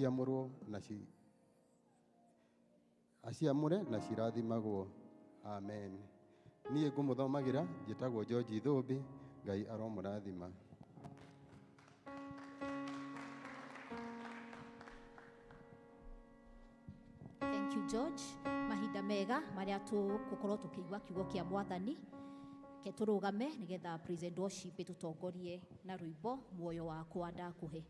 ciamũrwo na aciamũre na cirathimagwo. Amen. Niĩ ngũmũthomagĩra njĩtagwo George Thũmbĩ. Ngai aromũrathima. Thank you, George. Mahinda mega maria tũgũkorwo tũkĩigua kiugo kĩa Mwathani. Ke tũrũgame nĩgetha praise and worship ĩtũtongorie na rwĩmbo muoyo wakwa ndakũhe.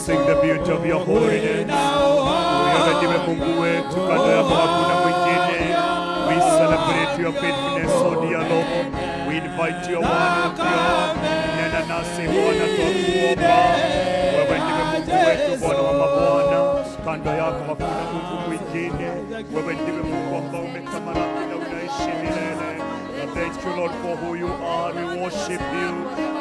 Sing the beauty of your holiness. We celebrate your faithfulness, O dear Lord. We invite your word, O God. Nena nasi Bwana twakuomba. Wewe ndiwe Mungu wetu, Bwana wa mabwana. Kando yako hakuna Mungu mwingine. Wewe ndiwe Mungu ambao umetamalaki na unaishi utaishi milele. Thank you, Lord, for who you are. We worship you.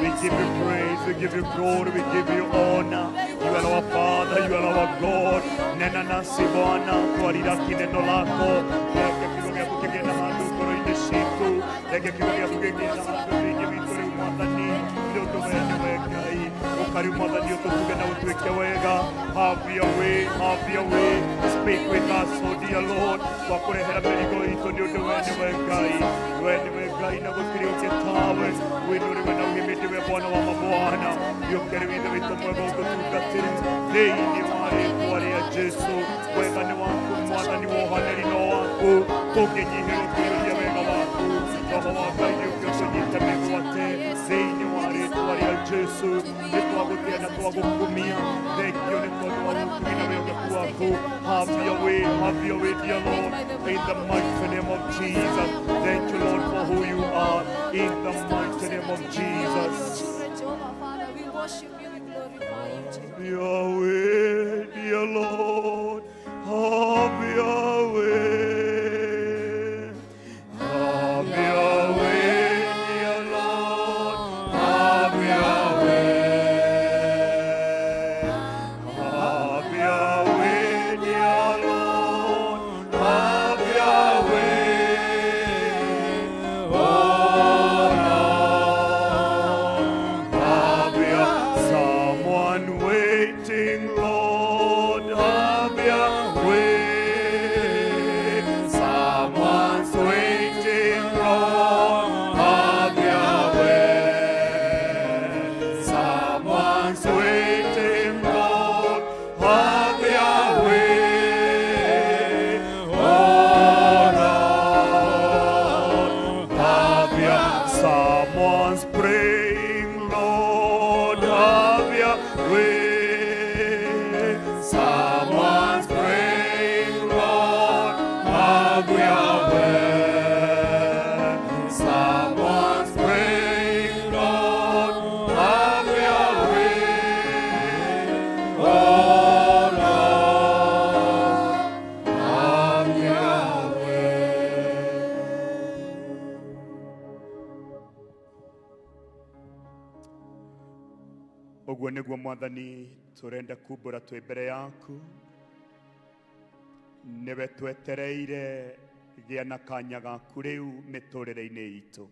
We give you praise. We give you glory. We give you honor. You are our Father. You are our God. Nena nasi Bwana twariraki neno lako. Reke kiugo gĩaku kĩgĩe na handũ ngoro-inĩ citũ. Reke kiugo gĩaku kĩgĩe na handũ thĩinĩ witũ rĩu Mwathani. Nĩ ũndũ we nĩwe Ngai. Ũka rĩu Mwathani ũtũtuge na ũtuĩke wega. Have your way, have your way. Speak with us, oh dear Lord. Twakũrehera mĩrigo itũ nĩ ũndũ we nĩwe Ngai. We nĩwe Ngai na gũtirĩ ũngĩ tawe. Wĩnũrĩwe na ũhĩmĩndĩwe Bwana wa mabwana. Gĩũke rĩu Ithe witũ mwega ũtũtungatĩre thĩinĩ wa rĩĩtwa rĩa Jesũ. Wega nĩ waku Mwathani, wohanĩri no waku. Tũngĩnyihĩrwo kũiyũria wega waku. Roho wa Ngai nĩũke ũtũnyite mĩgwate thĩinĩ wa rĩĩtwa rĩa Jesũ. Nĩ twagũtĩa na twagũkumia. Thengio nĩ tondũ wa ũtugi na wĩhokeku waku. Have your way, have your way, dear Lord, in the mighty name of Jesus. Thank you, Lord, for who you are, in the mighty name of Jesus. Your way, dear Lord, have your way. Have your way, dear Lord, have your way. Have your way, dear Lord, have your way. Oh Lord, have your someone waiting, Lord, have your way. Someone's waiting, Lord, have your way. Someone's waiting, Lord, have your way. Oh Lord, have your someone's praying, Lord, have your way. Someone's praying, Lord, have your way. Someone's praying, Lord, have your way. Oh Lord, have your way. Ũguo nĩguo Mwathani tũrenda kumbũra twĩ mbere yaku. Nĩwe twetereire gĩa na kanya gaku rĩu mĩtũrĩre-inĩ itũ.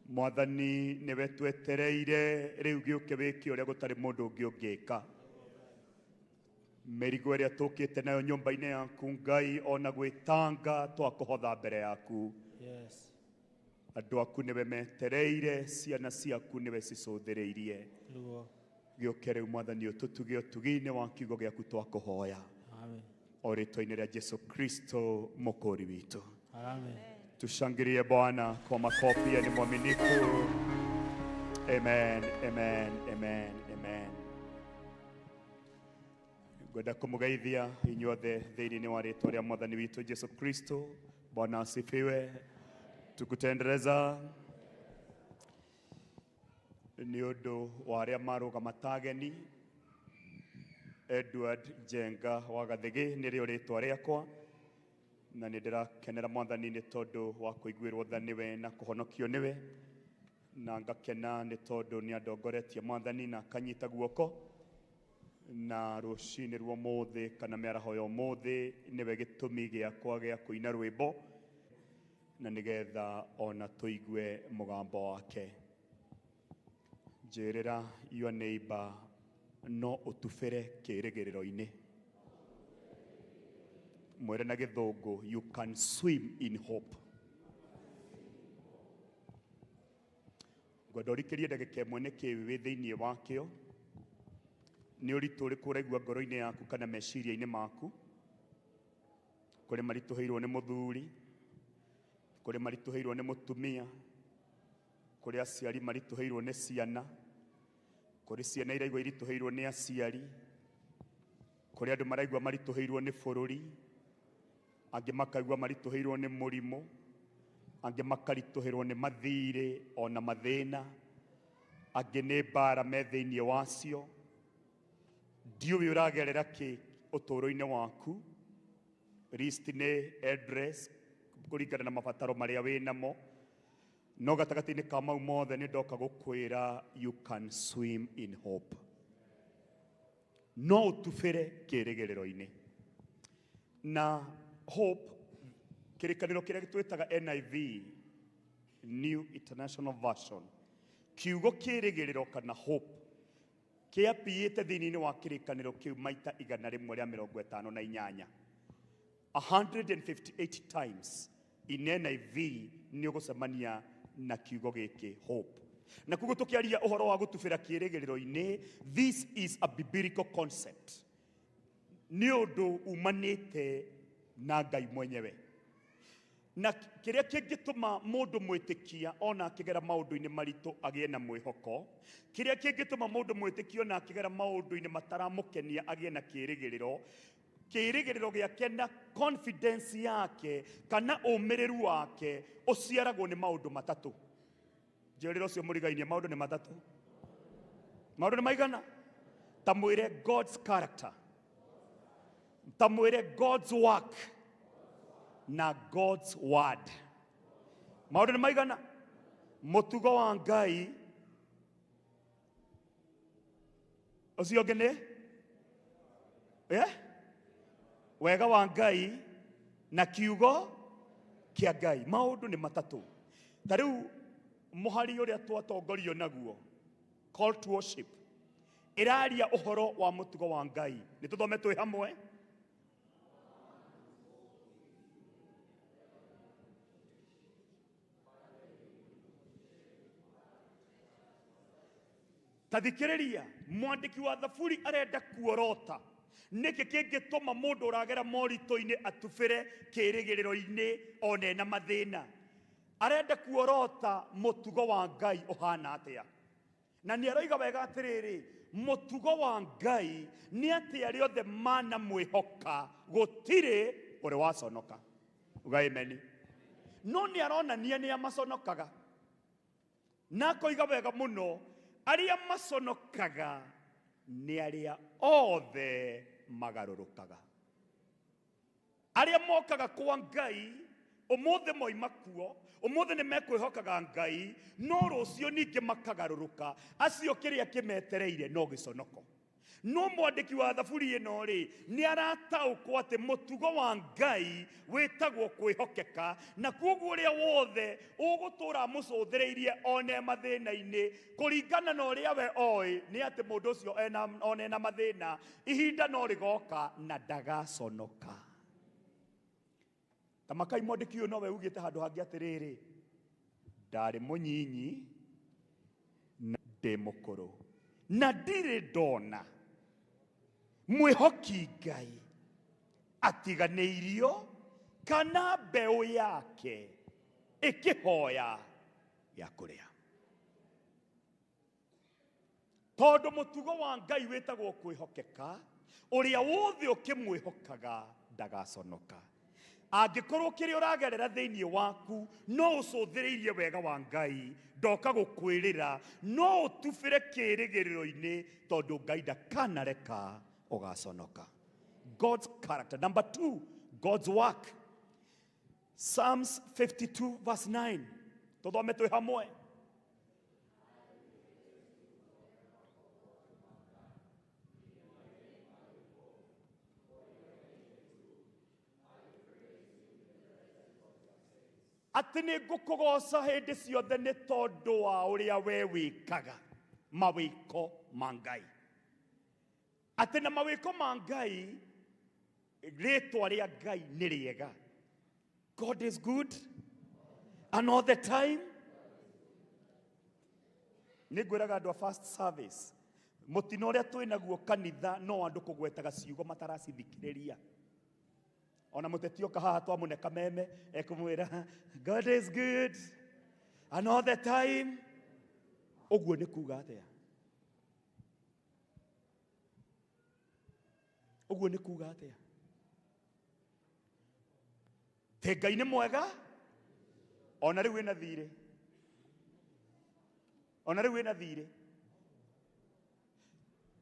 Mwathani nĩwe twetereire rĩu gĩũke wĩke ũrĩa gũtarĩ mũndũ ũngĩ ũngĩka. Mĩrigo ĩrĩa tũkĩte nayo nyũmba-inĩ yaku Ngai, ona gwĩtanga twakũhotha mbere yaku. Yes. Andũ aku nĩwe metereire, ciana ciaku nĩwe cicũthĩrĩirie. Nĩguo. Gĩũke rĩu Mwathani ũtũtuge ũtugi-inĩ wa kiugo gĩaku twakũhoya. Amen. O rĩtwa-inĩ rĩa Jesu Kristo mũkũri witũ. Amen. Tushangilie Bwana kwa makofi, yeye ni mwaminifu. Amen, amen, amen, amen. Ngwenda kũmũgeithia inyuothe thĩinĩ wa rĩtwa rĩa Mwathani witũ Jesu Kristo. Bwana asifiwe. Tukutendereza nĩ ũndũ wa arĩa marũgama ta ageni. Edward Njenga wa Gathĩgĩ nĩrĩo rĩtwa rĩakwa, na nĩ ndĩrakenera Mwathani nĩ tondũ wa kũiguĩrwo tha nĩwe na kũhonokio nĩwe, na ngakena nĩ tondũ nĩ andongoretie Mwathani na akanyita guoko, na rũcinĩ rwa ũmũthĩ kana mĩaraho ya ũmũthĩ nĩwe gĩtũmi gĩakwa gĩa kũina rwĩmbo, na nĩgetha ona tũigue mũgambo wake. Njĩrĩra your neighbor, no ũtubĩre kĩĩrĩgĩrĩro-inĩ. Mwĩre na gĩthũngũ, you can swim in hope. Ngwenda ũrikĩrie ndagĩka ĩmwe nĩ kĩĩ wĩ thĩinĩ wakĩo. Nĩ ũritũ ũrĩkũ ũraigua ngoro-inĩ yaku kana meciria-inĩ maku? Kũrĩ maritũhĩirwo nĩ mũthuri, kũrĩ maritũhĩirwo nĩ mũtumia, kũrĩ aciari maritũhĩirwo nĩ ciana, kũrĩ ciana iraigua iritũhĩirwo nĩ aciari, kũrĩ andũ maraigua maritũhĩirwo nĩ bũrũri, angĩ makaigua maritũhĩirwo nĩ mũrimũ, angĩ makaritũhĩrwo nĩ mathirĩ ona mathĩna, angĩ nĩ mbara me thĩinĩ wacio. Ndiũĩ ũragerera kĩ ũtũũro-inĩ waku. List nĩ address Kũringana na mabataro marĩa wĩ namo. No gatagatĩ-inĩ ka mau mothe nĩ ndoka gũkwĩra you can swim in hope. No ũtubĩre kĩĩrĩgĩrĩro-inĩ. Na hope, kĩrĩkanĩro kĩrĩa twĩtaga NIV, New International Version, kiugo kĩĩrĩgĩrĩro kana hope kĩapiĩte thĩinĩ wa kĩrĩkanĩro kĩu maita 158. 158 times in NIV nĩ ũgũcemania na kiugo gĩkĩ hope. Na koguo tũkĩaria ũhoro wa gũtubĩra kĩĩrĩgĩrĩro-inĩ, this is a biblical concept. Nĩ ũndũ umanĩte na Ngai mwenyewe. Na kĩrĩa kĩngĩtũma mũndũ mwĩtĩkia ona akĩgera maũndũ-inĩ maritũ agĩe na mwĩhoko, kĩrĩa kĩngĩtũma mũndũ mwĩtĩkia ona akĩgera maũndũ-inĩ mataramũkenia agĩe na kĩĩrĩgĩrĩro, kĩĩrĩgĩrĩro gĩake na confidence yake kana ũmĩrĩru wake ũciaragwo nĩ maũndũ matatũ. Njĩrĩra ũcio mũrigainie, maũndũ nĩ matatũ. Maũndũ nĩ maigana? Ta mwĩre God's character, ta mwĩre God's work na God's word. Maũndũ nĩ maigana? Mũtugo wa Ngai, ũcio ũngĩ nĩ? Wega wa Ngai na kiugo kĩa Ngai. Maũndũ nĩ matatũ. Ta rĩu mũhari ũrĩa twatongorio naguo, call to worship, ĩraria ũhoro wa mũtugo wa Ngai. Nĩ tũthome twĩ hamwe. Ta thikĩrĩria, mwandĩki wa Thaburi arenda kuorota nĩkĩ kĩngĩtũma mũndũ ũragera moritũ-inĩ atubĩre kĩĩrĩgĩrĩro-inĩ ona ena mathĩna. Arenda kuorota mũtugo wa Ngai ũhana atĩa. Na nĩ aroiga wega atĩrĩrĩ, mũtugo wa Ngai nĩ atĩ arĩa othe manamwĩhoka gũtirĩ ũrĩ waconoka. Uga amen. No nĩ aronania nĩ amaconokaga. Na akoiga wega mũno, arĩa maconokaga nĩ arĩa othe magarũrũkaga. Arĩa mokaga kwa Ngai ũmũthĩ moima kuo, ũmũthĩ nĩ mekwĩhokaga Ngai, no rũciũ ningĩ makagarũrũka. Acio kĩrĩa kĩmetereire no gĩconoko. No mwandĩki wa Thaburi ĩno rĩ, nĩ arataũkwo atĩ mũtugo wa Ngai wĩtagwo kwĩhokeka, na koguo ũrĩa wothe ũgũtũra amũcũthĩrĩirie one mathĩna-inĩ, kũringana na ũrĩa we oĩ, nĩ atĩ mũndũ ũcio one na mathĩna, ihinda no rĩgoka na ndagaconoka. Ta makai mwandĩki ũyũ nowe ugĩte handũ hangĩ atĩrĩrĩ, ndarĩ mũnyinyi na ndĩ mũkũrũ na ndirĩ ndona mwĩhoki Ngai atiganĩirio kana mbeũ yake ĩkĩhoya gĩa kũrĩa. Tondũ mũtugo wa Ngai wĩtagwo kwĩhokeka, ũrĩa wothe ũkĩmwĩhokaga ndagaconoka. Angĩkorwo kĩrĩa ũragerera thĩinĩ waku no ũcũthĩrĩirie wega wa Ngai, ndoka gũkwĩrĩra no ũtubĩre kĩĩrĩgĩrĩro-inĩ, tondũ Ngai ndakanareka ũgaconoka. God's character. Number 2, God's work. Psalms 52 verse 9. Tũthome twĩ hamwe. Atĩ nĩ ngũkũgoca hĩndĩ ciothe nĩ tondũ wa ũrĩa we wĩkaga, mawĩko ma Ngai. Atĩ na mawĩko ma Ngai, rĩtwa rĩa Ngai nĩ rĩega. God is good and all the time. Nĩ ngwĩraga andũ a first service, mũtino ũrĩa twĩ naguo kanitha no andũ kũgwetaga ciugo mataracithikĩrĩria. Ona mũteti oka haha twamũne kameme ekũmwĩra God is good and all the time. Ũguo nĩ kuga atĩa? Ũguo nĩ kuga atĩa? Te Ngai nĩ mwega ona rĩu wĩna thirĩ, ona rĩu wĩna thirĩ.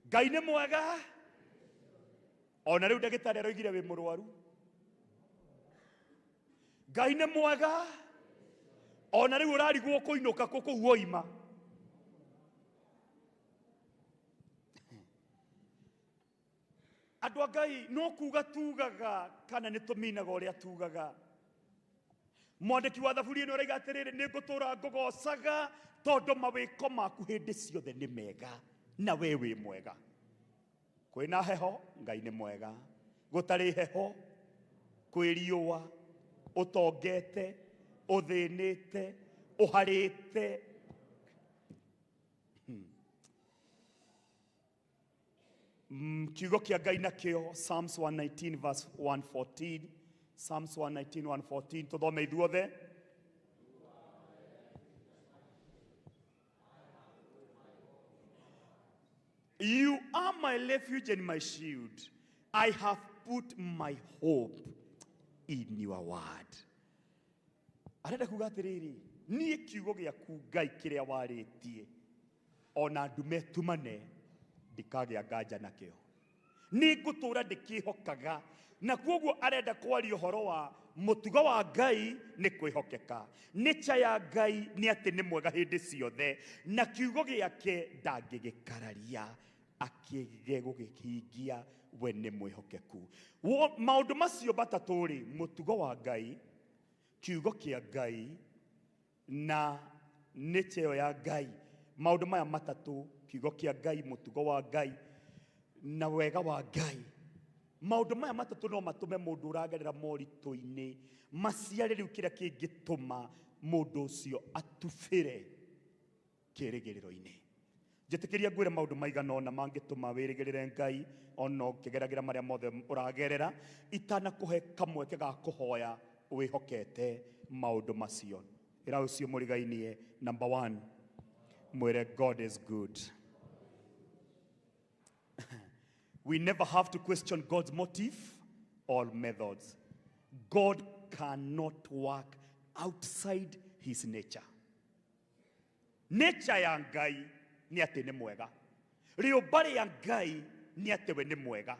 Ngai nĩ mwega ona rĩu ndagĩtarĩ aroigire wĩ mũrwaru. Ngai nĩ mwega ona rĩu ũrarigwo kũinũka kũ kũu woima. Andũ a Ngai no kuga tugaga kana nĩ tũminaga ũrĩa tugaga. Mwandĩki wa thaburi ĩno araiga atĩrĩrĩ, nĩ ngũtũra ngũgocaga tondũ mawĩko maku hĩndĩ ciothe nĩ mega na we wĩ mwega. Kwĩna heho Ngai nĩ mwega, gũtarĩ heho kwĩ riũa, ũtongete, ũthĩnĩte, ũharĩte. Kiugo kĩa Ngai nakĩo Psalms 119 verse 114, Psalms 119 114, tũthome ithuothe. You are my refuge and my shield. I have put my hope in your word. Arenda kuga atĩrĩrĩ, niĩ kiugo gĩaku Ngai kĩrĩa warĩtie, ona ndume tumane, ndikagĩa nganja nakĩo. Nĩ ngũtũũra ndĩkĩhokaga. Na kwoguo arenda kwaria ũhoro wa mũtugo wa Ngai nĩ kwĩhokeka. Nature ya Ngai nĩ atĩ nĩ mwega hĩndĩ ciothe, na kiugo gĩake ndangĩgĩkararia, akĩge gũgĩhingia, we nĩ mwĩhokeku. Maũndũ macio matatũ rĩ, mũtugo wa Ngai, kiugo kĩa Ngai, na nature ĩyo ya Ngai. Maũndũ maya matatũ, kiugo kĩa Ngai, mũtugo wa Ngai, na wega wa Ngai. Maũndũ maya matatũ no matũme mũndũ ũragerera moritũ-inĩ maciare rĩu kĩrĩa kĩngĩtũma mũndũ ũcio atubĩre kĩĩrĩgĩrĩro-inĩ. Njĩtĩkĩria ngwĩre maũndũ maigana ũna mangĩtũma wĩrĩgĩrĩre Ngai ona ũkĩgeragĩra marĩa mothe ũragerera, itanakũhe kamweke ga kũhoya wĩhokete maũndũ macio. Ĩra ũcio mũrigainie, number 1, mwĩre God is good. We never have to question God's motive or methods. God cannot work outside his nature. Nature ya Ngai nĩ atĩ nĩ mwega. Rĩũmba rĩa Ngai nĩ atĩ we nĩ mwega.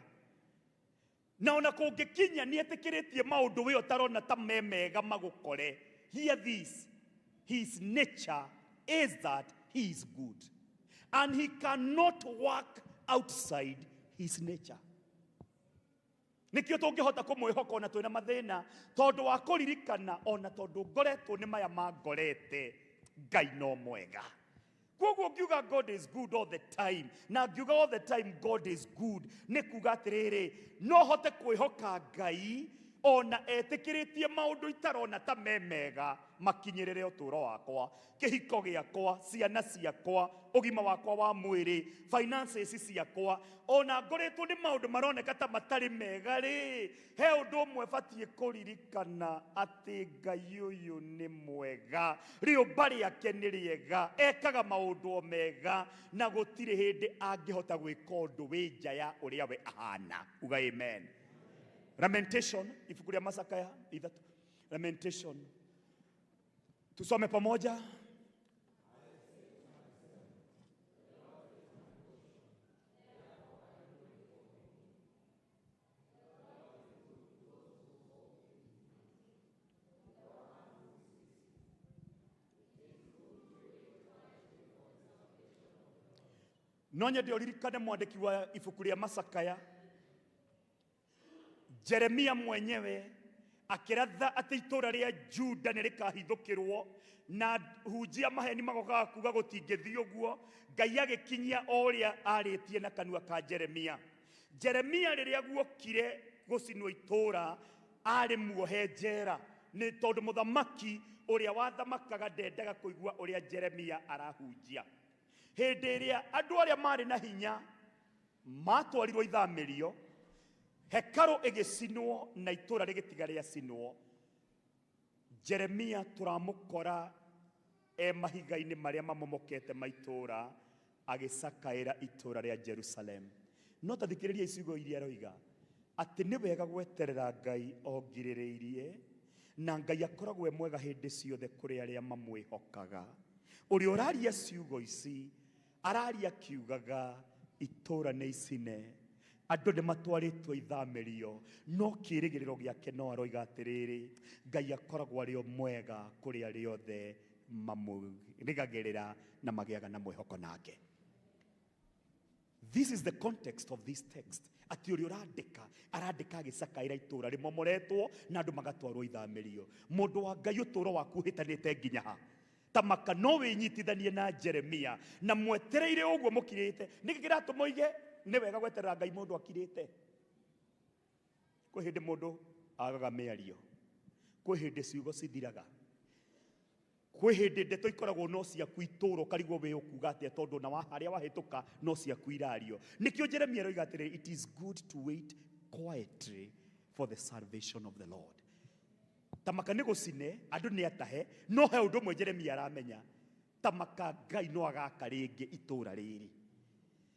Na ona kũngĩkinya nĩ etĩkĩrĩtie maũndũ we ũtarona ta me mega magũkore. Hear this. His nature is that he is good. And he cannot work outside his nature. Nĩkĩo tũngĩhota kũmwĩhoka ona twĩna mathĩna, tondũ wa kũririkana ona tondũ ngoretwo nĩ maya mangorete, Ngai no mwega. Kwoguo ngiuga God is good all the time, na ngiuga all the time God is good, nĩ kuga atĩrĩrĩ, no hote kwĩhoka Ngai ona etĩkĩrĩtie maũndũ itarona ta me mega makinyĩrĩre ũtũũro wakwa, kĩhiko gĩakwa, ciana ciakwa, ũgima wakwa wa mwĩrĩ, finances ciakwa, ona ngoretwo nĩ maũndũ maroneka ta matarĩ mega rĩ, he ũndũ ũmwe batiĩ kũririkana atĩ Ngai ũyũ nĩ mwega, rĩũmba rĩake nĩ rĩega, ekaga maũndũ o mega, na gũtirĩ hĩndĩ angĩhota gwĩka ũndũ wĩ nja ya ũrĩa we ahana. Uga amen. Lamentation, ibuku rĩa Macakaya ithatũ. Lamentation. Tusome pamoja. No nyende ũririkane mwandĩki wa ibuku rĩa Macakaya, Jeremia mwenyewe akĩratha atĩ itũũra rĩa Juda nĩ rĩkahithũkĩrwo, na hunjia maheni magokaga kuga gũtingĩthiĩ ũguo. Ngai agĩkinyia o ũrĩa arĩtie na kanua ka Jeremia. Jeremia rĩrĩa guokire gũcinwo itũũra, arĩ muohe njera, nĩ tondũ mũthamaki ũrĩa wathamakaga ndendaga kũigua ũrĩa Jeremia arahunjia. Hĩndĩ ĩrĩa andũ arĩa marĩ na hinya matwarirwo ithamĩrio, hekarũ ĩgĩcinwo na itũũra rĩgĩtiga rĩacinwo, Jeremia tũramũkora e mahiga-inĩ marĩa mamomokete ma itũũra, agĩcakaĩra itũũra rĩa Jerusalem. No ta thikĩrĩria ciugo iria aroiga, atĩ nĩ wega gweterera Ngai ongirĩrĩirie, na Ngai akoragwo e mwega hĩndĩ ciothe kũrĩ arĩa mamwĩhokaga. Ũrĩa ũraria ciugo ici, araria akiugaga itũũra nĩ icine, Andũ nĩ matwarĩtwo ithamĩrio no kĩĩrĩgĩrĩro gĩake no aroiga atĩrĩrĩ Ngai akoragwo arĩ o mwega kũrĩ arĩa othe mamũrigagĩrĩra na magĩaga na mwĩhoko nake. This is the context of this text. Atĩ ũrĩa ũrandĩka arandĩka agĩcakaĩra itũũra rĩmomoretwo na andũ magatwarwo ithamĩrio. Mũndũ wa Ngai ũtũũro waku ũhĩtanĩte nginya ha? Tamaka no wĩnyitithanie na Jeremia na mwetereire ũguo mũkirĩte. Nĩkĩ kĩratũma oige nĩ wega gweterera Ngai mũndũ akirĩte? Kwĩ hĩndĩ mũndũ agaga mĩario, kwĩ hĩndĩ ciugo cithiraga, kwĩ hĩndĩ ndeto ikoragwo no ciaku itũũra ũkarigwo wĩ ũkuga atĩa tondũ na harĩa wahĩtũka no ciaku irario. Nĩkĩo Jeremia aroiga atĩrĩrĩ, it is good to wait quietly for the salvation of the Lord. Tamaka nĩ gũcine andũ nĩ atahe, no he ũndũ ũmwe Jeremia aramenya, tamaka Ngai no agaka rĩngĩ itũũra rĩrĩ,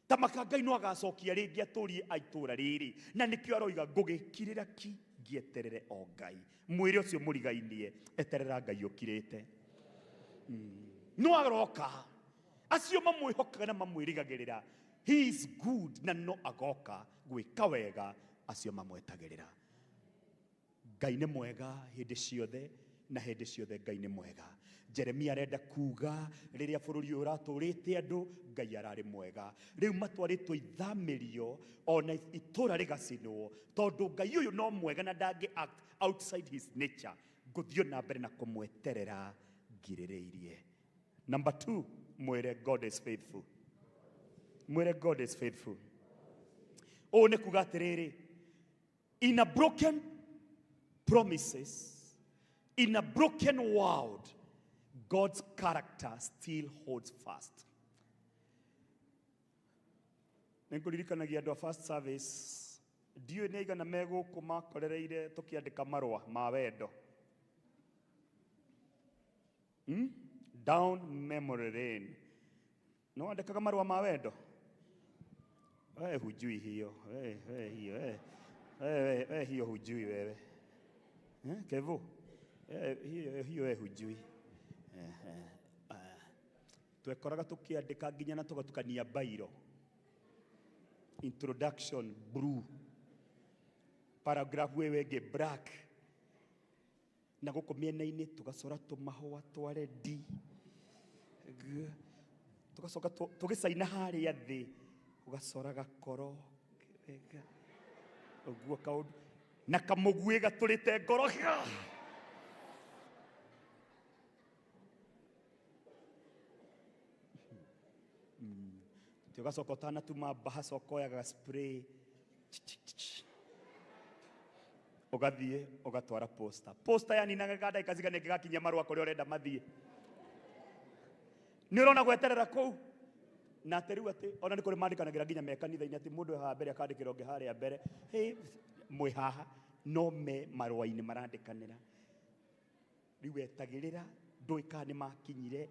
tamaka Ngai no agacokia rĩngĩ atũrie a itũũra rĩrĩ, na nĩkĩo aroiga ngũgĩkirĩra ki ngĩeterere o Ngai. Mwĩrĩ ũcio mũrigainie, eterera Ngai ũkirĩte. No aroka acio mamwĩhokaga na mamwĩrigagĩrĩra, he is good na no agoka gwĩka wega acio mamwetagĩrĩra. Ngai nĩ mwega hĩndĩ ciothe na hĩndĩ ciothe Ngai nĩ mwega. Jeremia arenda kuga rĩrĩa bũrũri ũyũ ũratũrĩte andũ Ngai ararĩ mwega. Rĩu matwarĩtwo ithamĩrio ona itũũra rĩgacinwo tondũ Ngai ũyũ no mwega na ndangĩ act outside his nature. Ngũthiĩ na mbere na kũmweterera ngirĩrĩirie. Number 2, mwĩre God is faithful. Mwĩre God is faithful. Ũũ nĩ kuga atĩrĩrĩ, in a broken promises, in a broken world, God's character still holds fast. Nĩngũririkanagia andũ a first service, ndiũĩ nĩ aigana me gũkũ makorereire tũkĩandĩka marũa ma wendo. Down memory lane. No wandĩkaga marũa ma wendo? Wewe hujui hiyo. Wewe hiyo. Wewe hiyo hujui wewe. Kevo? Hiyo hiyo wewe hujui. Twekoraga tukiandĩka nginya na tũgatukania bairo. Introduction blue. Paragraph wewe ĩngĩ black. Na gũkũ mĩena-inĩ tũgacora tũmahũa twa redi. Tũgacoka tũgĩcaina harĩa thĩ ũgacora gakoro wega ũguo kaũndũ na kamũguĩ gatũrĩte ngoro. Ũgacoka ũtanatuma mbahaca ũkoyaga spray ũgathiĩ ũgatwara posta. Posta yaninaga ndagĩka cigana ĩngĩgakinyia marũa kũrĩa ũrenda mathiĩ. Nĩ ũrona gweterera kũu na atĩ rĩu atĩ ona nĩ kũrĩ mandĩkanagĩra nginya me kanitha-inĩ atĩ mũndũ haha mbere akandĩkĩra ũngĩ harĩa mbere, hey, mwĩ haha no me marũa-inĩ marandĩkanĩra. Rĩu wetagĩrĩra ndũĩ kana nĩ makinyire.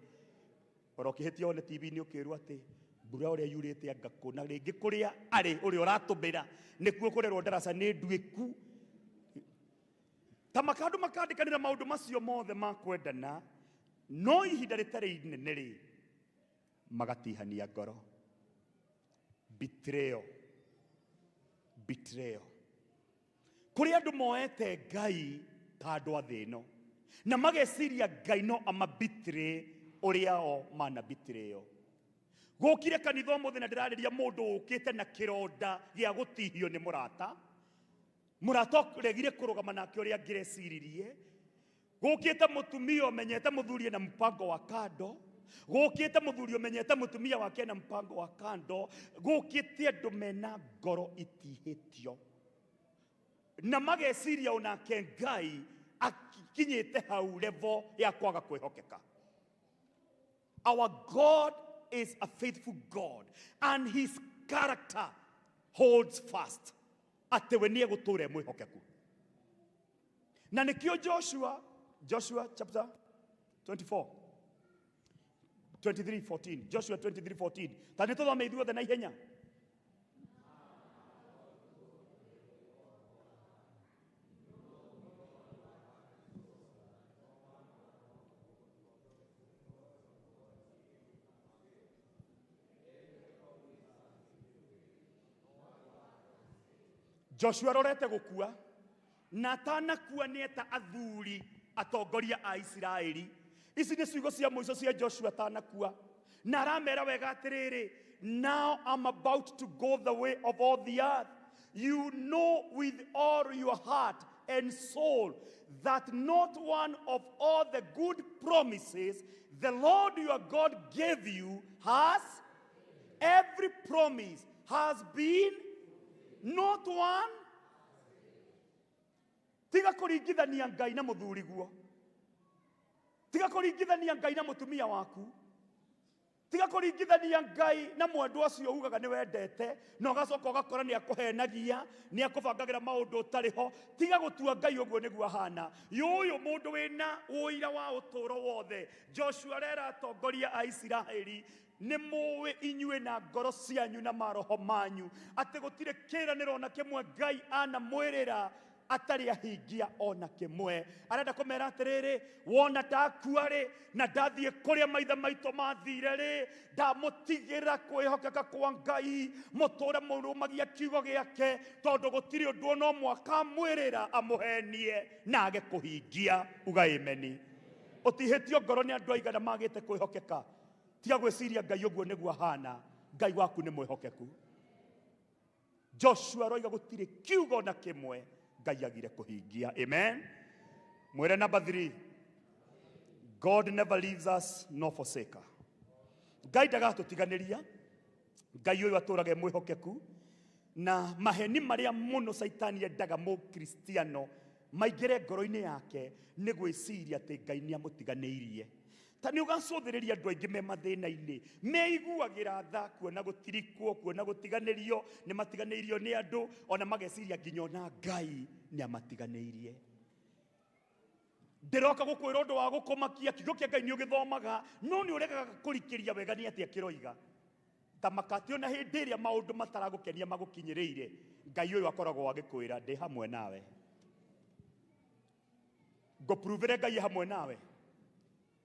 Oro ũkĩhĩtia one TV-inĩ ũkĩrwo atĩ mbura ũrĩa yurĩte anga kũ, na rĩngĩ kũrĩa arĩ ũrĩa ũratũmĩra nĩkuo kũrerwo ndaraca nĩ nduĩku. Ta makandũ makandĩkanĩra maũndũ macio mothe ma kwendana, no ihinda rĩtarĩ inene rĩ magatihania ngoro. Betrayal. Betrayal. Kũrĩ andũ moete Ngai ta andũ a thĩ ĩno na mageciria Ngai no amabitray ũrĩa o manabitray. Gũkire kanitha ũmũthĩ na ndĩrarĩria mũndũ ũkĩte na kĩronda gĩa gũtihio nĩ mũrata. Mũrata ũregire kũrũgama nake ũrĩa angĩreciririe. Gũkĩte mũtumia ũmenyete mũthuri na mpango wa kando. Gũkĩte mũthuri ũmenyete mũtumia wake na mpango wa kando. Gũkĩte andũ mena ngoro itihĩtio na mageciria onake Ngai akinyĩte hau level ya kwaga kwĩhokeka. Our God is a faithful God and his character holds fast. Atĩ we nĩ egũtũũra e mwĩhokeku. Na nĩkĩo Joshua chapter 24, 23:14, Joshua 23:14. Ta nĩ tũthome ithuothe na ihenya. Joshua arorete gũkua na atanakua nĩeta athuri atongoria a Isiraeli. Ici nĩ ciugo cia mũico cia Joshua atanakua, na aramera wega atĩrĩrĩ, now I'm about to go the way of all the earth. You know with all your heart and soul that not one of all the good promises the Lord your God gave you has, every promise has been, not one. Tiga kũringithania Ngai na mũthuriguo. Tiga kũringithania Ngai na mũtumia waku. Tiga kũringithania Ngai na mwendwa ũcio ugaga nĩ wendete na ũgacoka ũgakora nĩ akũhenagia, nĩ akũbangagĩra maũndũ ũtarĩ ho. Tiga gũtua Ngai ũguo nĩguo ahana. Yũyũ mũndũ wĩna ũira wa ũtũũro wothe. Joshua arera atongoria a Isiraeli, nĩ mũĩ inyuĩ na ngoro cianyu na maroho manyu atĩ gũtirĩ kĩĩranĩro ona kĩmwe Ngai anamwĩrĩra atarĩ ahingia ona kĩmwe. Arenda kũmera atĩrĩrĩ, wona ndakua rĩ na ndathiĩ kũrĩa maithe maitũ mathire rĩ, ndamũtigĩra kwĩhokeka kwa Ngai, mũtũre mũrũmagia kiugo gĩake, tondũ gũtirĩ ũndũ ona ũmwe akamwĩrĩra amũhenie na age kũhingia. Uga ameni. Ũtihĩtio ngoro nĩ andũ aigana magĩte kwĩhokeka. Tiga gwĩciria Ngai ũguo nĩguo ahana. Ngai waku nĩ mwĩhokeku. Joshua aroiga gũtirĩ kiugo ona kĩmwe Ngai agire kũhingia. Amen. Mwĩre number 3. God never leaves us nor forsake us. Ngai ndagatũtiganĩria. Ngai ũyũ atũraga e mwĩhokeku, na maheni marĩa mũno Caitani endaga mũkristiano maingĩre ngoro-inĩ yake nĩ gwĩciria atĩ Ngai nĩ amũtiganĩirie. Ta nĩ ũgacũthĩrĩria andũ aingĩ me mathĩna-inĩ, meiguagĩra tha kuona gũtirikwo, kuona gũtiganĩrio, nĩ matiganĩirio nĩ andũ, ona mageciria nginya ona Ngai nĩ amatiganĩirie. Ndĩroka gũkwĩra ũndũ wa gũkũmakia, kiugo kĩa Ngai nĩ ũgĩthomaga, no nĩ ũregaga kũrikĩria wega nĩ atĩa kĩroiga. Ta makati ona hĩndĩ ĩrĩa maũndũ mataragũkenia magũkinyĩrĩire, Ngai ũyũ akoragwo agĩkwĩra ndĩ hamwe nawe. Ngũpruvĩre Ngai hamwe nawe.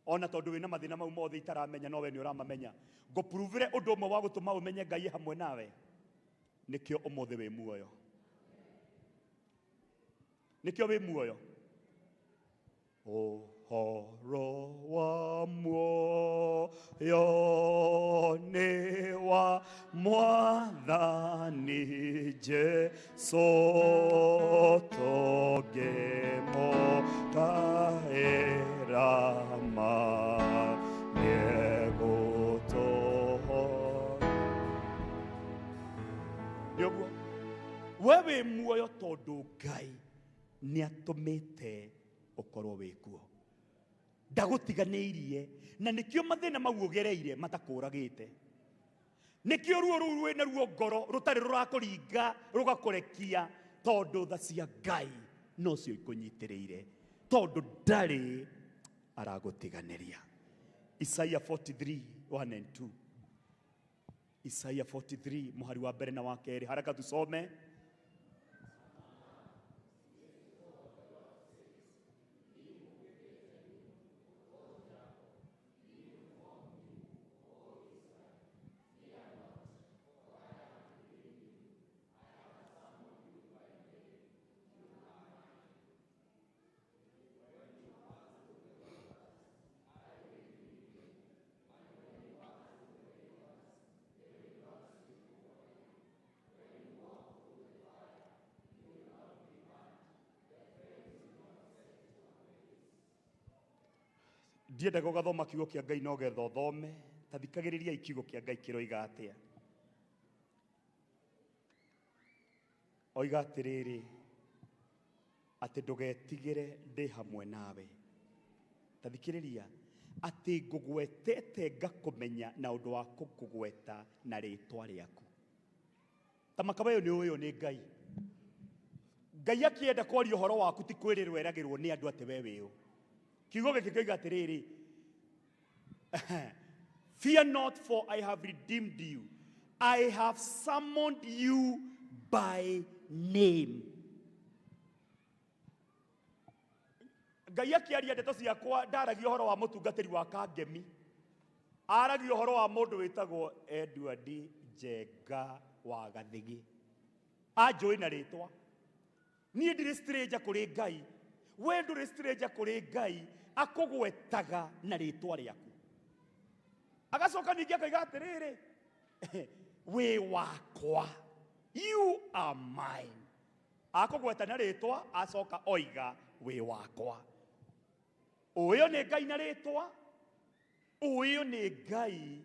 Ona tondũ wĩna mathĩna mau mothe itaramenya, no we nĩ ũramamenya. Ngũpruvĩre ũndũ ũmwe wa gũtũma ũmenye Ngai hamwe nawe, nĩkĩo ũmũthĩ wĩ muoyo. Nĩkĩo wĩ muoyo. Ũhoro wa muoyo nĩ wa Mwathani Jesũ, tũngĩmũkaĩra ma nĩegũtũhonokia. Nĩ ũguo we wĩ muoyo tondũ Ngai nĩatũmĩte ũkorwo wĩ kuo. Ndagũtiganĩirie, na nĩkĩo mathĩna mau ũgereire matakũragĩte. Nĩkĩo ruo rũu rwĩna ruo ngoro rũtarĩ rũrakũringa rũgakũrekia, tondũ tha cia Ngai nocio ikũnyitĩrĩire, tondũ ndarĩ aragũtiganĩria. Isaiah 43 1 and 2. Isaiah 43 mũhari wa mbere na wa kerĩ. Haraka tusome. Ndiendaga ũgathoma kiugo kĩa Ngai no getha ũthome, ta thikagĩrĩriai kiugo kĩa Ngai kĩroiga atĩa. Oiga atĩrĩrĩ, atĩ ndũgetigĩre ndĩ hamwe nawe. Ta thikĩrĩria, atĩ ngũgwetete ngakũmenya na ũndũ wa kũkũgweta na rĩtwa rĩaku. Ta makawa ĩyo nĩ ũyũ nĩ Ngai. Ngai akĩenda kwaria ũhoro waku ti kwĩrĩrwo eragĩrwo nĩ andũ atĩ we wĩ ũ. Kiugo gĩkĩ kĩoiga atĩrĩrĩ, fear not, for I have redeemed you. I have summoned you by name. Ngai akĩaria ndeto ciakwa ndaragia ũhoro wa mũtungatĩri wa Kangemi, aragia ũhoro wa mũndũ wĩtagwo Edward Njenga wa Gathigi. Anjũĩ na rĩtwa. Niĩ ndirĩ stranger kũrĩ Ngai, we ndũrĩ stranger kũrĩ Ngai, akũgwetaga na rĩtwa rĩaku. Agacoka ningĩ akaiga atĩrĩrĩ, wĩ wakwa, you are mine. Akũgweta na rĩtwa, acoka oiga wĩ wakwa. Ũyũ nĩ Ngai na rĩtwa, ũyũ nĩ Ngai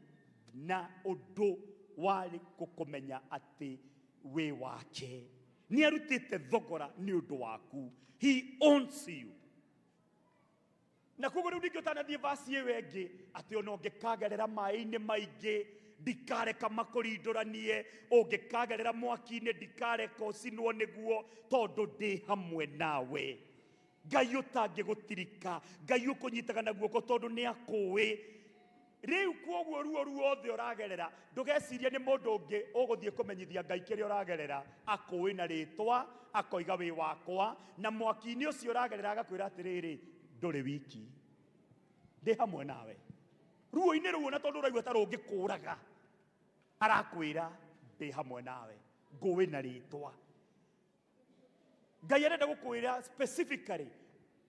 na ũndũ wa gũkũmenya atĩ wĩ wake. Nĩ arutĩte thogora nĩ ũndũ waku. He owns you. Na koguo rĩu ningĩ ũtanathiĩ verse ĩyo ĩngĩ atĩ ona ũngĩkagerera maĩ-inĩ maingĩ ndikareka makũrindũranie, ũngĩkagerera mwaki-inĩ ndikareka ũcinwo nĩguo, tondũ ndĩ hamwe nawe. Ngai ũtangĩgũtirika, Ngai ũkũnyitaga na guoko tondũ nĩ akũĩ. Rĩu koguo ruo ruothe ũragerera, ndũgecirie nĩ mũndũ ũngĩ ũgũthiĩ kũmenyithia Ngai kĩrĩa ũragerera, akũĩ na rĩtwa, akoiga wĩ wakwa, na mwaki-inĩ ũcio ũragerera agakwĩra atĩrĩrĩ, ndũrĩ wiki, ndĩ hamwe nawe. Ruo-inĩ rũu ona tondũ ũraigua ta rũngĩkũraga, arakwĩra ndĩ hamwe nawe, ngũĩ na rĩtwa. Ngai arenda gũkwĩra specifically,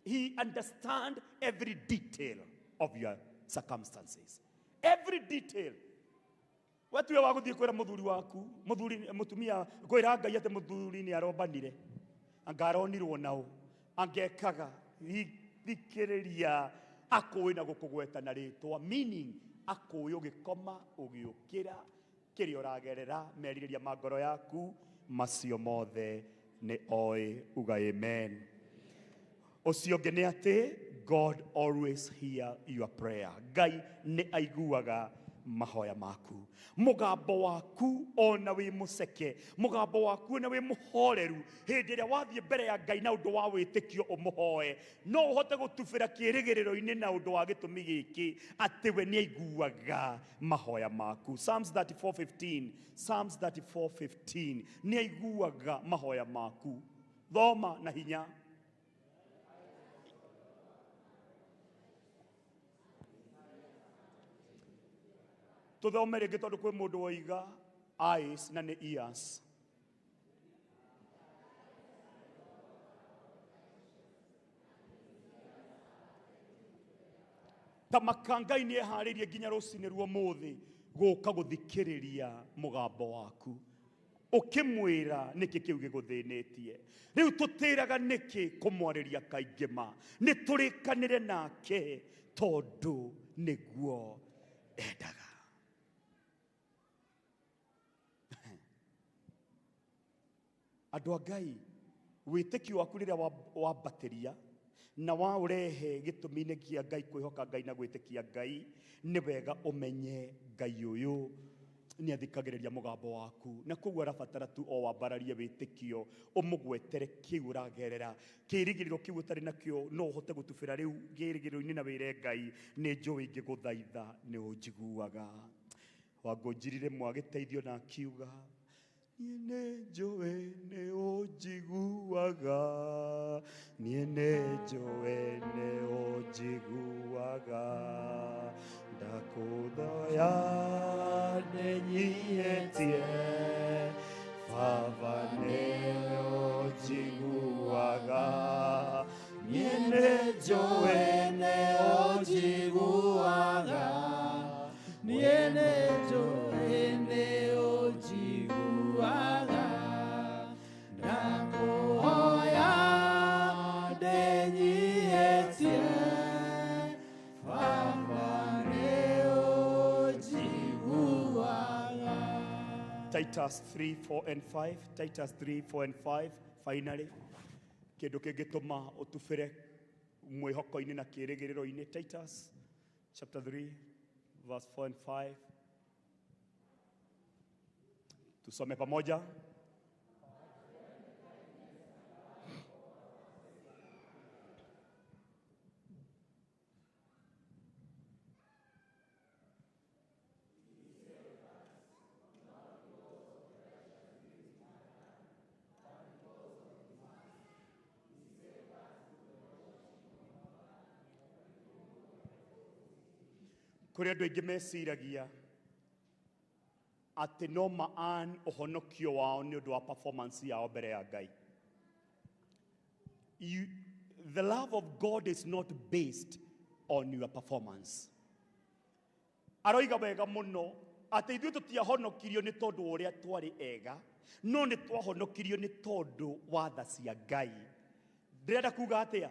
he understand every detail of your circumstances. Every detail. Watuwe wa gũthiĩ kwĩra mũthuri waku, mũthuri, mũtumia, kwĩra Ngai atĩ mũthuri nĩ arombanire, anga aronirwo nao, angekaga, thikĩrĩria, akũĩ na gũkũgweta na rĩtwa, meaning akũĩ ũgĩkoma, ũgĩũkĩra, kĩrĩa ũragerera, merirĩria ma ngoro yaku, macio mothe nĩ oĩ. Uga amen. Ũcio ũngĩ nĩ atĩ God always hear your prayer. Ngai nĩ aiguaga mahoya maku. Mũgambo waku ona wĩ mũceke, mũgambo waku ona wĩ mũhoreru, hĩndĩ ĩrĩa wathiĩ mbere ya Ngai na ũndũ wa wĩtĩkio ũmũhoe, no ũhote gũtubĩra kĩĩrĩgĩrĩro-inĩ na ũndũ wa gĩtũmi gĩkĩ atĩ we nĩ aiguaga mahoya maku. Psalms 34:15, Psalms 34:15, nĩ aiguaga mahoya maku. Thoma na hinya. Tuthome rĩngĩ tondũ kwĩ mũndũ woiga eyes na nĩ ears. Ta maka Ngai nĩ eharĩirie nginya rũcinĩ rwa ũmũthĩ gũka gũthikĩrĩria mũgambo waku, ũkĩmwĩra nĩkĩ kĩu gĩgũthĩnĩtie. Rĩu tũtĩraga nĩkĩ kũmwarĩria kaingĩ ma, nĩ tũrĩkanĩre nake tondũ nĩguo endaga. Andũ a Ngai, wĩtĩkio waku rĩrĩa wambatĩria na waũrehe gĩtũmi-inĩ kĩa Ngai, kwĩhoka Ngai na gwĩtĩkia Ngai, nĩ wega ũmenye Ngai ũyũ nĩ athikagĩrĩria mũgambo waku, na koguo arabatara tu o wambararie wĩtĩkio, ũmũgwetere kĩu ũragerera, kĩĩrĩgĩrĩro kĩu ũtarĩ nakĩo, no ũhote gũtubĩra rĩu kĩĩrĩgĩrĩro-inĩ na wĩre Ngai, nĩ njũĩ ingĩgũthaitha nĩ ũnjiguaga. Wangũnjirire mwagĩteithio na akiuga, niĩ nĩ njũĩ nĩ ũnjiguaga, niĩ nĩ njũĩ nĩ ũnjiguaga, ndakũthoya ndĩnyihĩtie, Baba nĩ ũnjiguaga, niĩ nĩ njũĩ nĩ ũnjiguaga, niĩ nĩ njũĩ nĩ ũnjiguaga, ndakũhoya ndĩnyihĩtie, Baba nĩ ũnjiguaga. Titus 3, 4 and 5. Titus 3, 4 and 5. Finally, kĩndũ kĩngĩtũma ũtubĩre mwĩhoko-inĩ na kĩĩrĩgĩrĩro-inĩ. Titus chapter 3, verse 4 and 5. Tusome pamoja. Kũrĩ andũ aingĩ meciragia atĩ no ma-earn ũhonokio wao nĩ ũndũ wa performance yao mbere ya Ngai. The love of God is not based on your performance. Aroiga wega muno atĩ ithuĩ tũtiahonokirio nĩ tondũ wa ũrĩa twarĩ ega, no nĩ twahonokirio nĩ tondũ wa tha cia Ngai. Ndĩrenda kuga atĩa?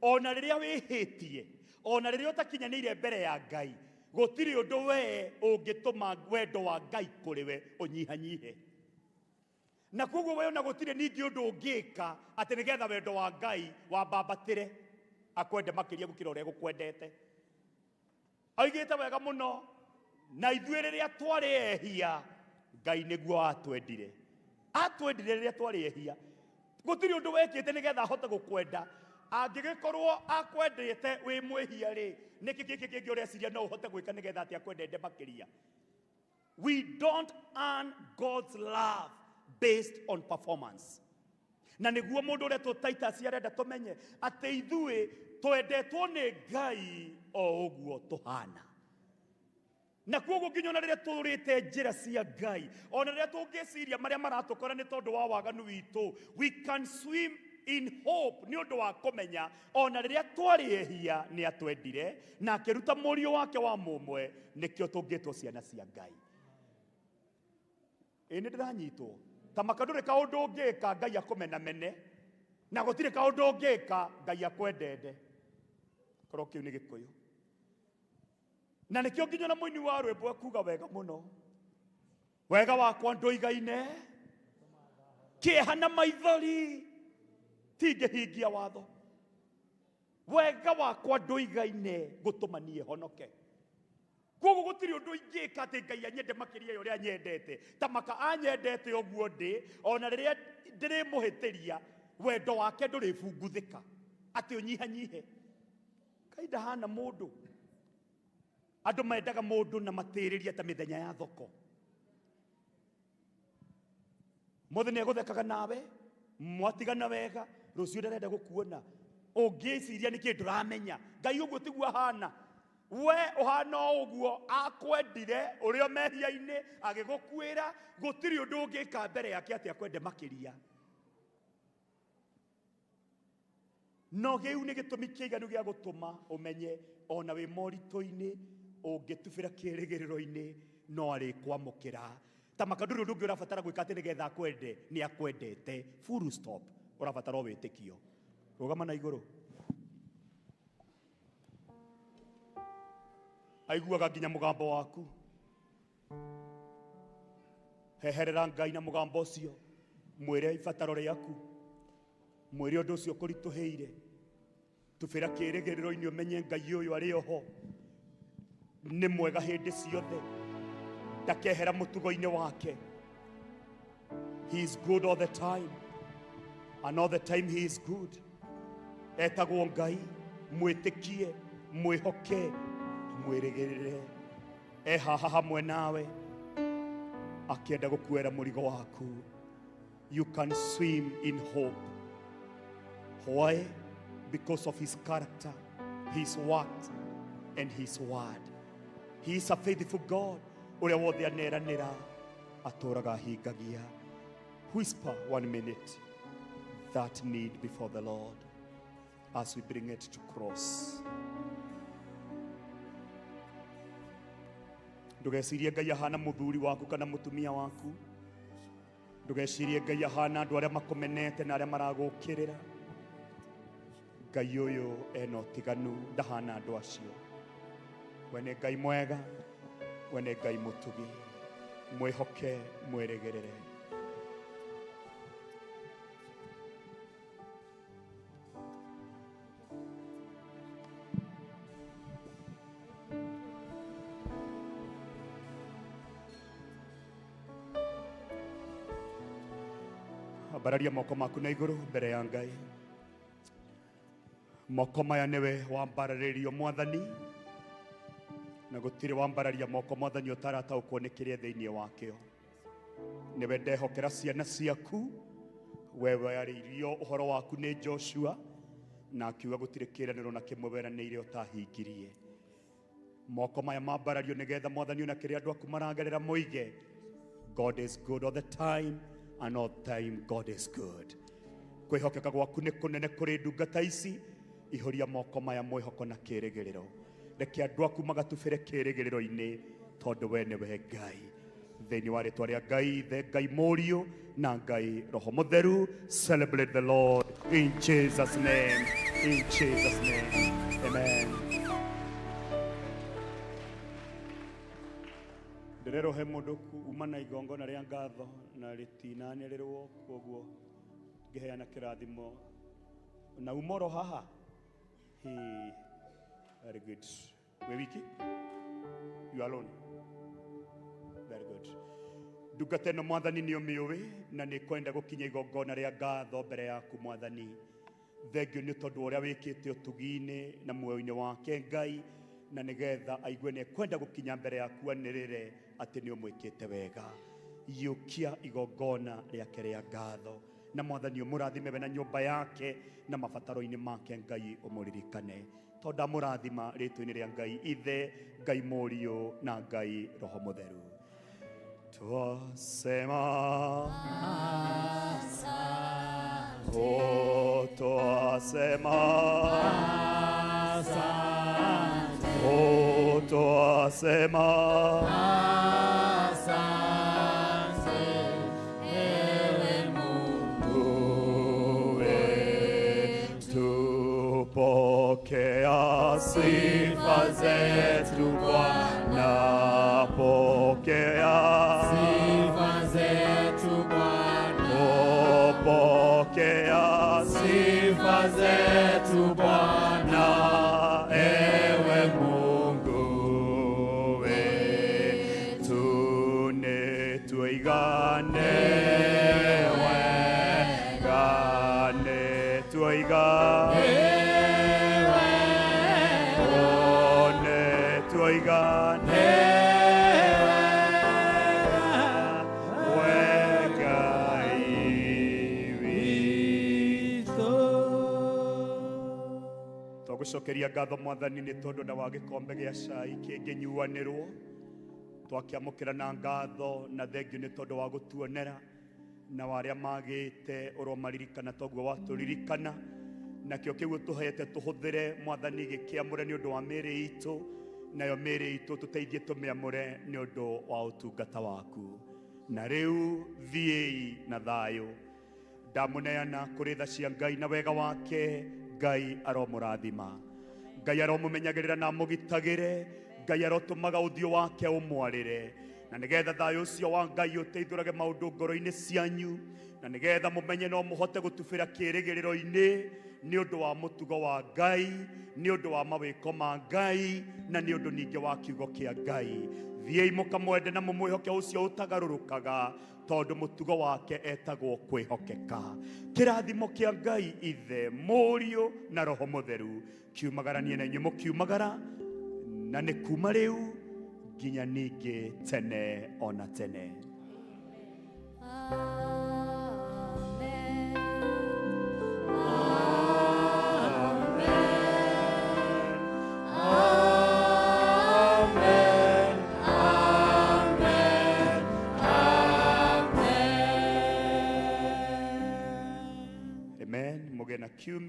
Ona rĩrĩa wĩhĩtie, ona rĩrĩa ũtakinyanĩire mbere ya Ngai, gũtirĩ ũndũ we ũngĩtũma wendo wa Ngai kũrĩ we ũnyihanyihe. Na koguo we ona gũtirĩ ningĩ ũndũ ũngĩka atĩ nĩgetha wendo wa Ngai wambambatĩre akwende makĩria gũkĩra ũrĩa gũkwendete. Oigĩte wega mũno, na ithuĩ rĩrĩa twarĩ ehia, Ngai nĩguo atwendire. Atwendire rĩrĩa twarĩ ehia. Gũtirĩ ũndũ wekĩte nĩgetha ahote gũkwenda. Angĩgĩkorwo akwendete wĩ mwĩhia rĩ, nĩkĩ gĩkĩ kĩngĩ ũreciria no ũhote gwĩka nĩgetha atĩ akwendete makĩria? We don't earn God's love based on performance. Na nĩguo mũndũ ũretwo Titus arenda tũmenye atĩ ithuĩ twendetwo nĩ Ngai o ũguo tũhana. Na koguo nginya ona rĩrĩa tũrĩte njĩra cia Ngai, ona rĩrĩa tũngĩciria marĩa maratũkora nĩ tondũ wa waganu witũ, we can swim in hope nĩ ũndũ wa kũmenya ona rĩrĩa twarĩ ehia nĩ atwendire na akĩruta mũriũ wake wa mũmwe, nĩkĩo tũngĩtwo ciana cia Ngai. Ĩ nĩ ndĩranyitwo. Ta maka ndũrĩ kaũndũ ũngĩka Ngai akũmenamene, na gũtirĩ kaũndũ ũngĩka Ngai akwendende. Korwo kĩu nĩ Gĩkũyũ. Na nĩkĩo nginya na mũini wa rwĩmbo ekuga wega mũno, wega wakwa ndũigaine, kĩeha na maithori tingĩhingia watho. Wega wakwa ndũigaine gũtũma niĩ honoke. Koguo gũtirĩ ũndũ ingĩka atĩ Ngai anyende makĩria ya ũrĩa anyendete. Ta maka anyendete ũguo ndĩ, ona rĩrĩa ndĩrĩmũhĩtĩria, wendo wake ndũrĩbunguthĩka atĩ ũnyihanyihe. Ngai ndahana mũndũ. Andũ mendaga mũndũ na matĩrĩria ta mĩthenya ya thoko. Mũthĩ nĩegũthekaga nawe, mwatigana wega, rũciũ ndarenda gũkuona. Ũngĩciria nĩkĩ ndũramenya. Ngai ũguo tiguo ahana. We ũhana o ũguo, akwendire ũrĩ o mehia-inĩ, agĩgũkuĩra, gũtirĩ ũndũ ũngĩka mbere yake atĩ akwende makĩria. No kĩu nĩ gĩtũmi kĩiganu gĩa gũtũma ũmenye ona wĩ moritũ-inĩ, ũngĩtubĩra kĩrĩgĩrĩro-inĩ, no arĩkwamũkĩra. Ta maka ndũrĩ ũndũ ũngĩ ũrabatara gwĩka atĩ nĩgetha akwende, nĩ akwendete. Full stop. Ũrabatara o wĩtĩkio. Rũgama na igũrũ. Aiguaga nginya mũgambo waku. Heherera Ngai na mũgambo ũcio, mwĩre ibataro rĩaku, mwĩre ũndũ ũcio ũkũritũhĩire. Tubĩra kĩrĩgĩrĩro-inĩ ũmenye Ngai ũyũ arĩ oho, nĩ mwega hĩndĩ ciothe, ndakehera mũtugo-inĩ wake. He is good all the time, and all the time he is good. Etagwo Ngai, mwĩtĩkie, mwĩhoke, mwĩrĩgĩrĩre. E haha hamwe nawe, akĩenda gũkuera mũrigo waku. You can swim in hope. Why? Because of his character, his works, and his word. He is a faithful God. Ũrĩa wothe aneranĩra atũraga ahingagia. Whisper 1 minute that need before the Lord as we bring it to cross. Ndũgecirie Ngai ahana mũthuri waku kana mũtumia waku. Ndũgecirie Ngai ahana andũ arĩa makũmenete na arĩa maragũkĩrĩra. Ngai ũyũ ena ũtiganu, ndahana andũ acio. We nĩ Ngai mwega, we nĩ Ngai mũtugi. Mwĩhoke, mwĩrĩgĩrĩre. Ambararia moko maku na igũrũ mbere ya Ngai. Moko maya nĩwe wambararĩrio Mwathani, na gũtirĩ wambararia moko Mwathani ũtarataũkwo nĩ kĩrĩa thĩinĩ wakĩo. Nĩwe ndehokera ciana ciaku, we warĩirio ũhoro waku nĩ Joshua, na akiuga gũtirĩ kĩĩranĩro na kĩmwe weranĩire ũtahingirie. Moko maya mambarario nĩgetha Mwathani ona kĩrĩa andũ aku maragerera moige, God is good all the time, and all time God is good. Kwĩhokeka gwaku nĩ kũnene kũrĩ ndungata ici. Ihũria moko maya mwĩhoko na kĩĩrĩgĩrĩro. Reke andũ aku magatubĩre kĩĩrĩgĩrĩro-inĩ tondũ we nĩwe Ngai. Thĩinĩ wa rĩtwa rĩa Ngai Ithe, Ngai Mũriũ na Ngai Roho Mũtheru. Celebrate the Lord in Jesus' name. In Jesus' name. Amen. Ndĩrerwo he mũndũ uma na igongona rĩa ngatho na rĩtinanĩrĩrwo, koguo ngĩheana kĩrathimo na umoro haha. He, very good. Wĩ wiki? You are alone. Very good. Ndungata ĩno mwathani nĩ ũmĩũĩ na nĩ kwenda gũkinya igongona rĩa ngatho mbere yaku mwathani. Thengio nĩ tondũ ũrĩa wĩkĩte ũtugi-inĩ na muoyo-inĩ wake Ngai, na nĩgetha aigue nĩ ekwenda gũkinya mbere yaku anĩrĩre atĩ nĩ ũmwĩkĩte wega. Iyũkia igongona rĩake rĩa ngatho na mwathani ũmũrathime we na nyũmba yake na mabataro-inĩ make Ngai ũmũririkane. Tondũ ndamũrathima rĩtwa-inĩ rĩa Ngai Ithe, Ngai Mũriũ na Ngai Roho Mũtheru. Twasema asante, oh, twasema asante, oh, twasema asante, ewe Mungu wetu, pokea sifa zetu Bwana, pokea sifa zetu Bwana, oh, pokea sifa zetu Bwana, ewe Mungu wetu, nĩtũigane wega, nĩtũigane oh, nĩtũigane wega witũ. Twagũcokeria ngatho mwathani nĩ tondũ na wa gĩkombe gĩa cai kĩngĩnyuanĩrwo. Twakĩamũkĩra na ngatho na thengio nĩ tondũ wa gũtuonera na wa arĩa magĩte ũromaririkana toguo watũririkana. Nakĩo kĩu ũtũhete tũhũthĩre mwathani gĩkĩamũre nĩ ũndũ wa mĩĩrĩ itũ, nayo mĩĩrĩ itũ tũteithie tũmĩamũre nĩ ũndũ wa ũtungata waku. Na rĩu thiĩi na thayũ. Ndamũneana kũrĩ tha cia Ngai na wega wake. Ngai aromũrathima, Ngai aromũmenyagĩrĩra na amũgitagĩre, Ngai arotũmaga ũthiũ wake ũmwarĩre, na nĩgetha thayũ ũcio wa Ngai ũteithũrage maũndũ ngoro-inĩ cianyu, na nĩgetha mũmenye no mũhote gũtubĩra kĩĩrĩgĩrĩro-inĩ nĩ ũndũ wa mũtugo wa Ngai, nĩ ũndũ wa mawĩko ma Ngai, na nĩ ũndũ ningĩ wa kiugo kĩa Ngai. Thiĩi mũkamwende na mũmwĩhoke ũcio ũtagarũrũkaga, tondũ mũtugo wake etagwo kwĩhokeka. Kĩrathimo kĩa Ngai Ithe, Mũriũ na Roho Mũtheru kiumagaranie na inyuĩ mũkiumagara, na nĩ kuma rĩu nginya ningĩ tene ona tene. Amen. Amen. Amen. Amen. Amen. Mũgĩe na kiumia.